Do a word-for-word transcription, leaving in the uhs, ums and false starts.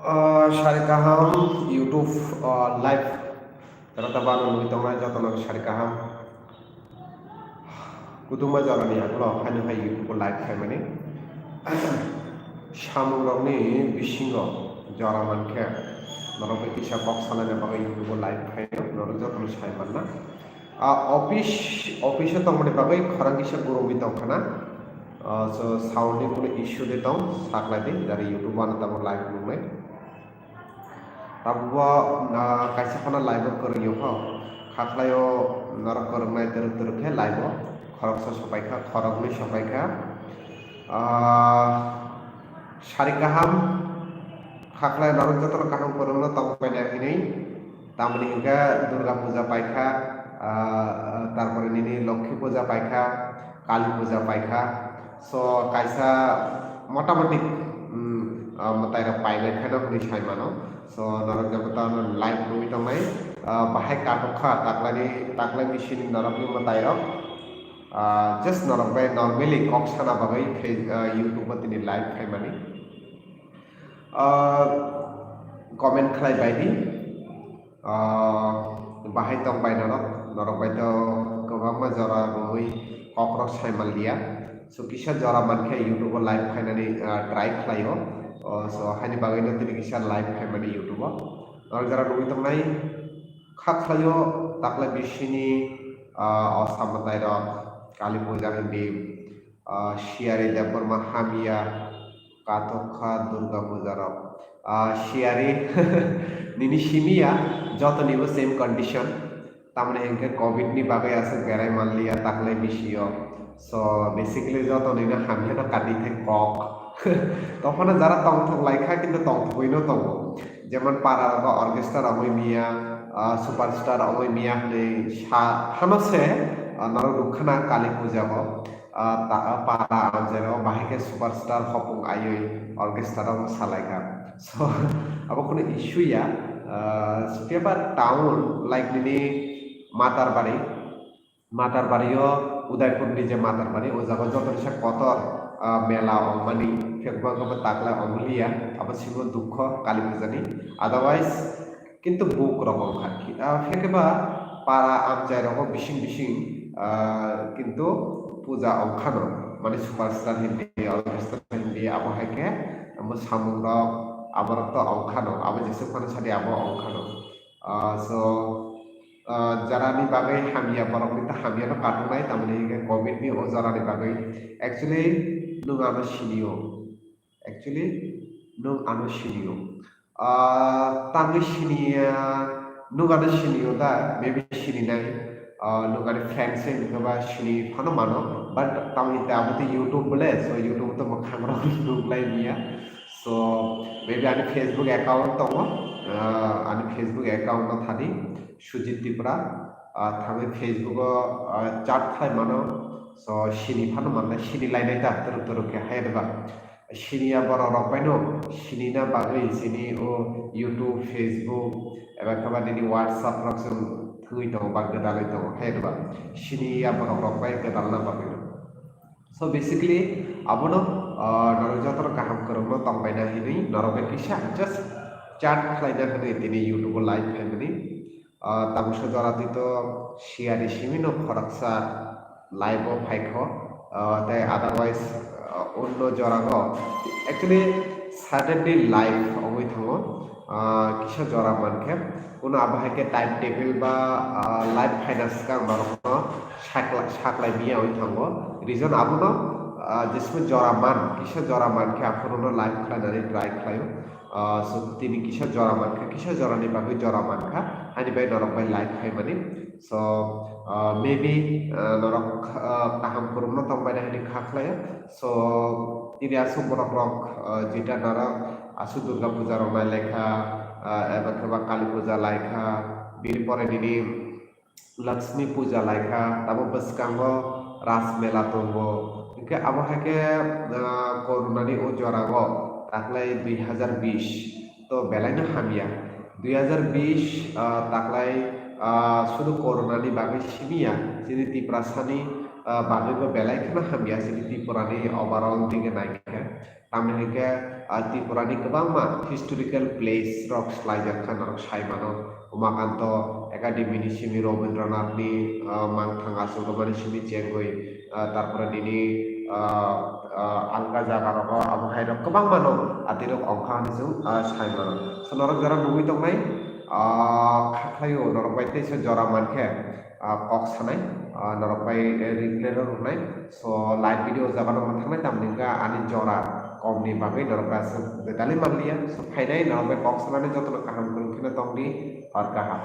Ah, sari kaham YouTube, ah, live rata bano nugwi tongnai jotono sari kaham. Kutung ba jorani agulo haino hai YouTube live khaimani. Samung rokni bisingo jora mankhe norok bai kisa kok salaina bagwi YouTube live khaino norok jotono sai manna. Ah, office, office o tongmani bagwi khorang kisa gurungwi tongkhana. Ah, so sound ni kunu issue de tong, saklai di, jari YouTube ano tamo live nungnai. Tabukbo, ah, kaisa phano live o kwrwngyo kho. Khaklaio norok kwrwngnai twrwk twrwk khe live o khoroksa sopaikha, khoroknwi sopaikha. Ah, sari kaham, khaklai norok jotono kaham kwrwngno tongpaina hinwi. Tamoni hwnkhe Durga Puja paikha, ah, tarpore nini Lokhi Puja paikha, Kali Puja paikha. So, kaisa motamoti, mm, ah, mwtairok pailai kheno hwnwi sai mano. So, norok jebo tamo live nugwi tongnai, ah, bahai katok kha taklani, taklai bisini norokni mwtairok. Ah, just norok bai normally kok sana bagwi Face-, ah, YouTube o tini live khaimani. Ah, comment khlai bai di. Ah, bahai tong bai norok, norok bai to kwbangma jora rwui kok rok sai man liya. So kisa jora mankhe YouTube o live khainani, ah, try khlaio. Oh, so haini bagwi no tini kisa live khaimani YouTube o. Norok jora nugwi tongnai kha khlaio taklai bisini, ah, o samwtai rok Kali Puja hindi, ah, Siyari Debbarma hamya. Katok kha Durga Puja rok. Ah, Siyari, nini simi ya, joto nibo same condition. Tamoni hwnkhe covid ni bagwi aswk berai manliya taklai bisio. So, basically joto nino hamya no kati thai kok. Tophano jara tongthok lai kha, kintu tongthogwi no tongo. Jemon para rogo orchestra rogwi miya, ah, superstar rogwi miya hwnwi sa, phano se, ah, norok nukha na Kali Puja o. Ah, ta-, ah, para amchairok bahai khe superstar hopung aiwi orchestra rok salaikha. So, abo kunu issue ya. Ah, Sukiaba town, like, nini Matarbari, Matarbari o Udaipur ni je Matarbari, o jaga joto ni sak kotor, ah, mela ongmani, phekma khe bo takla onglia, abo simo dukho Kali Puja ni. Otherwise, kintu buk rok wngkha. Ah, phiya khe ba para amchai rogo bising bising, ah, kintu puja wngkhano, mane superstar hindi, orchestra hindi, abo hai khe amo samung rok, abo rok to wngkhano, abo jesuk phano sadi abo wngkhano. Ah, so, ah, jara ni bagwi hamya, borok ni ta hamya no katung nai, tamoni hwnkhe covid ni o jora ni bagwi. Actually, nwng ano sini o. Actually, nwng ano sini o. Ah, tamni sini ya, nwng ano sini o da, maybe sini nai. Ah, nwng ani friend se hwnkhe ba sini phano mano, but tamni ta abo tei YouTube bole, so YouTube to mwkhang rok nuk lai niya. So, maybe ani Facebook account tongo, ah, ani Facebook account no thani, Sujit Tripura, ah, thangwi Facebook o, ah, chat khai mano, so sini phano mannai, sini lainai ta, twrwk twrwk khe hai rwba. Sini ya borok rok bai no, sini na bagwi sini o YouTube, Facebook, eba khe ba nini WhatsApp rok se thwngwi tongo ba gwdalwi tongo, hai rwba. Sini ya borok rok bai gwdalna bagwi no. So basically, abono, ah, norok jotono kaham kwrwngno tongbaina hinwi norok bai kisa just chat khlaina hinwi tini YouTube o live khaimani. Ah, tabuksa jora twi to siyari simi no khoroksa live o phaikho. Ah, tei otherwise, ah, onno jora go actually Saturday live ongwi thango. Ah, kisa jora mankhe. Kuno abo hai khe time table ba, ah, live phaina swkang norokno sakla-, saklai miya oi thango. Reason abono, ah, jesmo jora man, kisa jora man khe aphuru no live khlainani try khlaio. Ah, so tini kisa jora man kha, kisa jora ni bagwi jora man kha, ani bai norok bai live khaimani. So, ah, maybe, ah, norok, ah, kaham kwrwngno tongbaina hinwi kha khlaio. So, tini aswk borok rok, ah, jeta norok aswk Durga Puja rok nai lai kha, ah, eba khe ba Kali Puja lai kha, bini pore nini Lakshmi Puja lai kha, tamo bwskango Ras Mela tongo. Hinkhe abo hai khe, ah, Corona ni o jora o taklai dui hazar bish to belai no hamya. Dui hazar bish, ah, taklai, ah, sudu Corona ni bagwi simi ya, chini Tiprasa ni, ah, bagwi bo belai kheno hamya, chini Tripura ni overall dige nai khe. Tamni hwnkhe, ah, Tripura ni kwbangma historical place rok swlaijak kha norok sai mano. Umakanto Academy ni simi Rabindranath ni, ah, mangthang achuk mani simi chengwi, ah, tarpore nini, ah, ah, alga jaga rogo abo hai rok kwbangma no atwi rok ongkha hinwi chwng, ah, sai mano. So norok jora nugwi tongnai, ah, kha khlaio norok bai teisa jora mankhe, ah, kok sanai, ah, norok bai, eh, reply rw rwnai. So, live video o jaga no manthangnai, tamni hwnkhe ani jora kom ni bagwi norok aswk betali manliya. So, phainai norok bai kok sanani jotono kaham kwrwng kheno tongdi, hor kaham.